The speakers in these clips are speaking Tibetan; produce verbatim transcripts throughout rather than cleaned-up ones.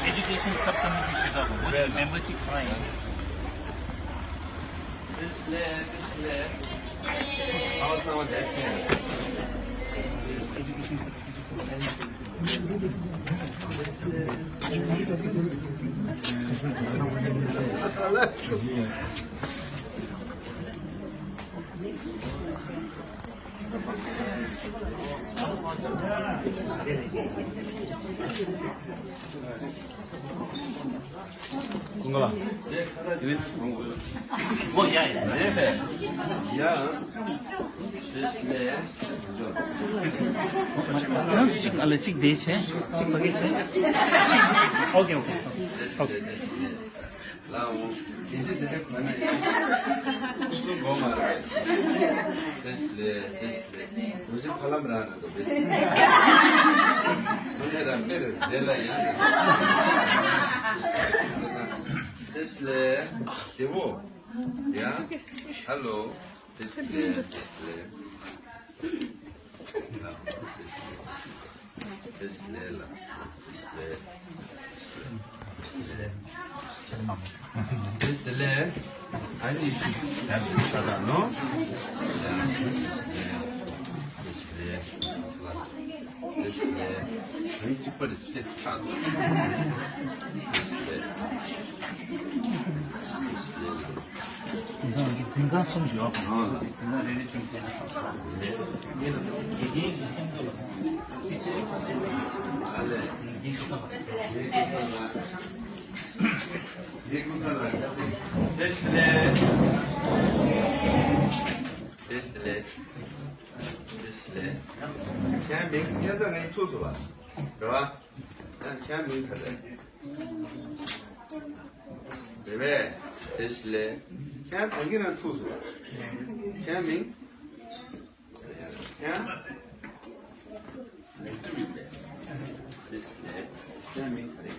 Education subcommittee ཞིག་ཚོགས་དགོས་ཀྱི་མེམ་བར་གཅིག་གང་ཡིན། གཅིག་ཨ་ལ་གཅིག་བསྡད་བྱས། གཅིག་ཕ་གི་བྱས། ཨོ་ཀེ་ཨོ་ཀེ་ཨོ་ཀེ། ལའོ། དེ་ཚེ་དེ་འདྲ་གོ་ན་ཡང་སུ་གོ་མ་རེད། དེ་སླེ་དེ་སླེ། དུ་ཞི་ཕ་ལམ་ར་ན་དོ་བེ། དུ་ཞི་ར་མེ་རེ་དེ་ལ་ཡང་། དེ་སླེ། དེ་བོ། ཡ། ཧ་ལོ། དེ་སླེ་དེ་སླེ། དེ་སླེ་ལ། དེ་སླེ། དེ་སླེ། ཨ་ནི་ད་ད་ད་ནོ། དེ་སླེ། དེ་སླེ། དེ་སླེ། ཨ་ནི་གཅིག་པ་རེ་སླེ་ཚ། དེ་སླེ། དེ་སླེ། འཛིན་ཁང་གསུམ་ཞིག་ཡོད། འཛིན་ཁང་རེ་རེ་བཞིན་བལྟས་ན་བསམ་སོང་། ངས་ལ་དགེ་རྒན་གྱི་སེམས་ཚོར་ལ་ཅི་བྱེད་ཅི་བྱེད་ཨ་ལས། ངས་ཀུན་བཟང་ལ་ངས་ཀུན་བཟང་ལ་ངས་ཀུན་བཟང་ལ་བཀྲ་ཤིས་བདེ་ལེགས། བཀྲ་ཤིས་བདེ་ལེགས། བཀྲ་ཤིས་བདེ་ལེགས། ཁྱེད་མིང་ཁྱེད་ཚ་ངས་ཐུག་སོང་བ་རེད་བ། ཁྱེད་མིང་ག་རེ། རེད་པས། བཀྲ་ཤིས་བདེ་ལེགས། ཁྱེད་ད་གིན་རང་ཐུག་སོང་བ། ཁྱེད་མིང་། ཡང་། ལེགས་གྲུབ་ཡིན་པས། ཁྱེད་མིང་ག་རེ།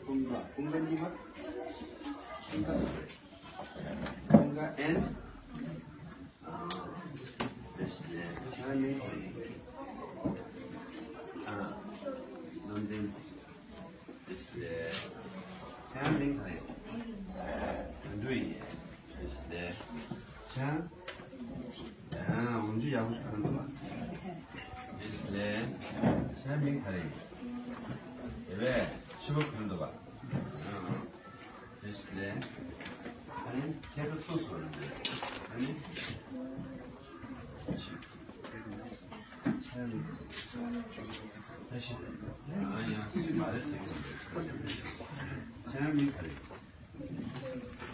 ཀུན་དགའ། ཀུན་དགའ་གཉིས་པ། ཀུན་དགའ་རེད། ཀུན་དགའ་and། ཨ། ཁྱེད་མིང་ག་རེ། ཨ། རྣམ་ལྡན། བཀྲ་ཤིས་བདེ་ལེགས། ཁྱེད་མིང་ག་རེ། དོན་གྲུབ་ཡིན། བཀྲ་ཤིས་བདེ་ལེགས། ཁྱེད། ཨ། འོན་ཅུ་ཡག་པོ་ཞིག་ག་རེ་འདུག་བ། བཀྲ་ཤིས་བདེ་ལེགས། ཁྱེད་མིང་ག་རེ། རེད་པས། ཕྱི་པོ་ག་རེ་འདུག་བ། བཀྲ་ཤིས་བདེ་ལེགས། ཨ་ནི་ཁྱེད་ཚོ་ཐུག་སོང་རེད། ཨ་ནི། ཁྱེད་མིང་། ཁྱེད་མིང་། ཨ་ཡང་སུས་མ་རེད་ཟེར་གི་འདུག་ཁྱེད་མིང་ག་རེ།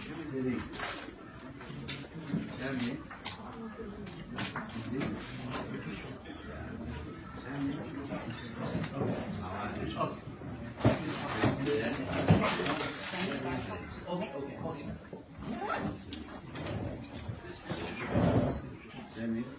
ཚེ་རིང་། ཁྱེད་མིང་། ཚེ་རིང་། ཁྱེད་མིང་། ཨ་ཨོ་ཁེ་ཨོ་ཁེ་ཨོ་ཁེ། ཁྱེད་མིང་།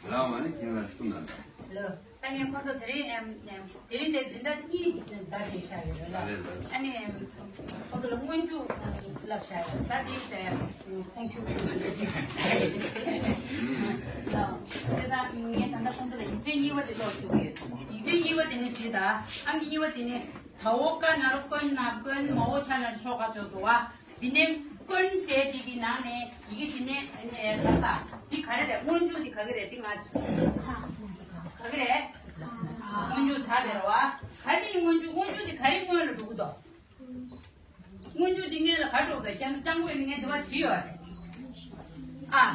ལའོ། ཨ་ནི་ཁྱེད་ལ་གསུངས་ན། ལོ། ད་ངས་ཁོང་ཚོ་དེ་རིང་ཨེམ་ཨེམ་དེ་རིང་དེ་འཛིན་གྲྭ་གཉིས་བདའ་བྱས་བཞག་ཡོད་རེད་ལ། ཨ་ནི་ཁོང་ཚོ་ལ་སྔོན་འཇུག་བསླབ་བཞག་ཡོད། ད་དེ་ད་ཁོང་ཆུ་ལོ། དེ་ད་ངས་ད་ལྟ་ཁོང་ཚོ་ལ་ཡིག་ཕྲེང་གཉིས་པ་དེ་ཀློག་བཅུག་གི་ཡོད། ཡིག་ཕྲེང་གཉིས་པ་དེ་ནི་གཟིགས་དང་། ཨང་ཀི་གཉིས་པ་དེ་ནི་ད་འོ་ཀ་ན་རོ་ཀོན་ན་ཀོན། མ་འོ་ཆ་ན་ཆོ་ག་ཅོ་དོ་བ། དེ་ནས་ཀོན་ཟེར་དེ་གི་ནང་ནས་ཡི་གེ་དེ་ནས་ཨ་ནི་ཨེ་ག་ས་འདི་ག་རེ་རེད། སྔོན་འཇུག་འདི་ག་གི་རེད། འདི་ང་ག་གི་རེད། སྔོན་འཇུག་ད་རེད་བ། ག་ཅི་སྔོན་འཇུག་སྔོན་འཇུག་འདི་ག་རེ་སྔོན་ལ་འགྲོ་གི་འདུག་སྔོན་འཇུག་འདི་སྔོན་ལ་ག་འགྲོ་གི་འདུག་ཁྱེད་ཚོ་སྤྱང་པོ་ཡིན་ན་ངས་འདི་བ་བྲིས་ཡོད་རེད། ཨ།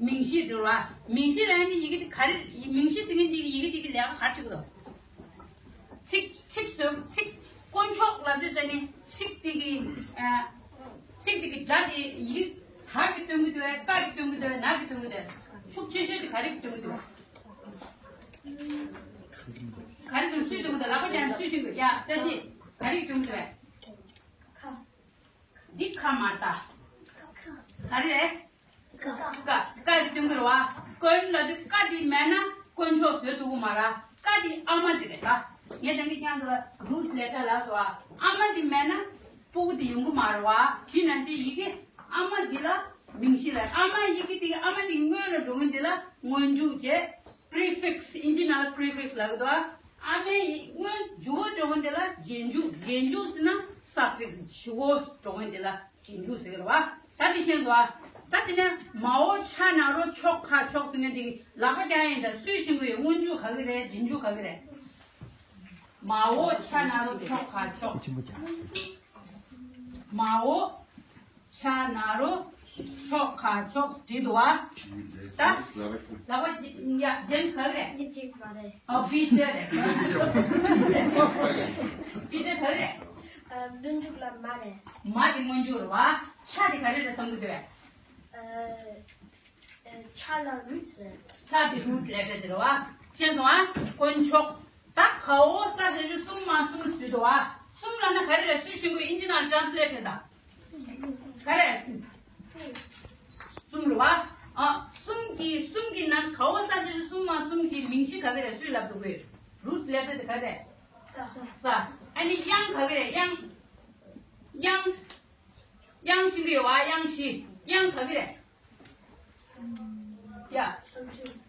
མིང་གཞི་འགྲོ་བ། མིང་གཞི་ལ་ནི་ཡི་གེ་འདི་ག་རེ། མིང་གཞི་ཟེར་མཁན་འདི་གི་ཡི་གེ་འདི་གི་ལས་ཀ་ག་རེ་བྱེད་ཀྱི་འདུག་ཚིག་ཚིག་བཟོ། ཚིག་དཀོན་མཆོག་ལབ་དུས་ཙ་ནི་ཚིག་དེ་གི་ཨ། ཚིག་དེ་གི་སྒྲ་དེ་ཡི་གེ་ད་གི་སྟོན་གི་འདུག་ག་གི་སྟོན་གི་འདུག་ན་གི་སྟོན་གི་འདུག་ཤུགས་ཆེ་ཤོས་དེ་ག་རེ་གི་སྟོན་གི་འདུག་ག་རེ་སྟོན། སུས་སྟོན་གི་འདུག་ལག་པ་བརྐྱངས་ནས་སུས་ཤེས་གི་འདུག་ཡ་བཀྲ་ཤིས། ག་རེ་གི་སྟོན་གི་འདུག་འདི་ཁ་མ་ལྟ། ག་རེ་རེད། ཀ། ཀ་གི་སྟོན་གྱི་རེད་བ། དཀོན་ལབ་དུས་ཀ་དེ་མེད་ན་དཀོན་མཆོག་བཟོས་ཐུབ་ཀྱི་མ་རེད། ཀ་དེ་ཨ་མ་དེ་རེད་ད། ངས་ད་གིན་ཀྱང་འདི་ལ་རུ་ཊི་ལེ་ཊར་ལབ་སོང་བ། ཨ་མ་དེ་མེད་ན་སྤུ་གུ་དེ་ཡོང་གི་མ་རེད་བ། དེ་ནང་བཞིན་ཡི་གེ་ཨ་མ་འདི་ལ་མིང་གཞི་ལ། ཨ་མ་ཡི་གེ་དེ་གི་ཨ་མ་དེ་སྔོན་ལ་འགྲོ་མཁན་དེ་ལ་སྔོན་འཇུག་བྱས། པི་རི་ཕིག་སི། ཨིན་ཇི་ནང་ལ་པི་རི་ཕིག་སི་ལབ་ཀྱི་འདུག་ཨ། ཨ་མའི་ཡི་སྔོན་འཇུག་འགྲོ་མཁན་དེ་ལ་རྗེས་འཇུག་རྗེས་འཇུག་ཟེར་ན་ས་ཕིག་སི། ཞུ་བོ་འགྲོ་མཁན་དེ་ལ་རྗེས་འཇུག་ཟེར་གྱི་རེད་བ། ད་དེ་ཤེས་འདུག་ཨ། ད་དེ་ནས་མའོ་ཆ་ན་རོ་ཆོ་ག་ཆོག་ཟེར་ན་དེ་ལག་པ་བརྐྱངས་ཡིན། ད་སུས་ཤེས་ཀྱི་ཡོད། སྔོན་འཇུག་ག་གི་རེད། རྗེས་འཇུག་ག་གི་རེད། མའོ་ཆ་ན་རོ་ཆོ་ག་ཆོག་མའོ་ཆ་ན་རོ་ཆོ་ག་ཆོག་བྲིས་འདུག་བ། ད་ལག་པ་ཅི་ཡ་ཇེམ་སི་ག་གི་རེད། ཡ་ཅིག་མ་རེད། ཨ་པི་ཏར་རེད། པི་ཏར་ག་གི་རེད། ཨ་སྔོན་འཇུག་ལ་མ་རེད། མ་དེ་སྔོན་འཇུག་རེད་བ། ཆ་དེ་ག་རེ་རེད་བསམ་གི་འདུག་བས། ཨ་ཨ་ཆ་ལ་རུ་ཊི་རེད། ཆ་དེ་རུ་ཊི་ལེ་ཊར་དེ་རེད་བ། ཤེས་སོང་ཨ། དཀོན་མཆོག་ད་ག་འོག་ས་བཞི་བཅུ་གསུམ་མ་གསུམ་ཟེར་འདུག་བ། གསུམ་ལབ་ན་ག་རེ་རེད། སུས་ཤེས་ཀྱི་ཡོད། ཨིན་ཇི་ནང་ཊ་རན་སི་ལེ་ཊ་བྱེད་དང་། ག་རེ་རེད། གསུམ་རེད་བ། ཨ་གསུམ་གྱི་གསུམ་གྱི་ནང་ག་འོག་ས་བཞི་བཅུ་གསུམ་མ་གསུམ་གྱི་མིང་གཞི་ག་གི་རེད། སུས་ལབ་འདུག་གི། རུ་ཊི་ལེ་ཊར་དེ་ག་རེ་རེད། ས། ས། ཨ་ནི་དབྱངས་ག་གི་རེད། དབྱངས། དབྱངས། དབྱངས་ཤེས་ཀྱི་ཡོད་བ། དབྱངས་བཞི། དབྱངས་ག་གི་རེད། ཡ། སུམ་ཅུ།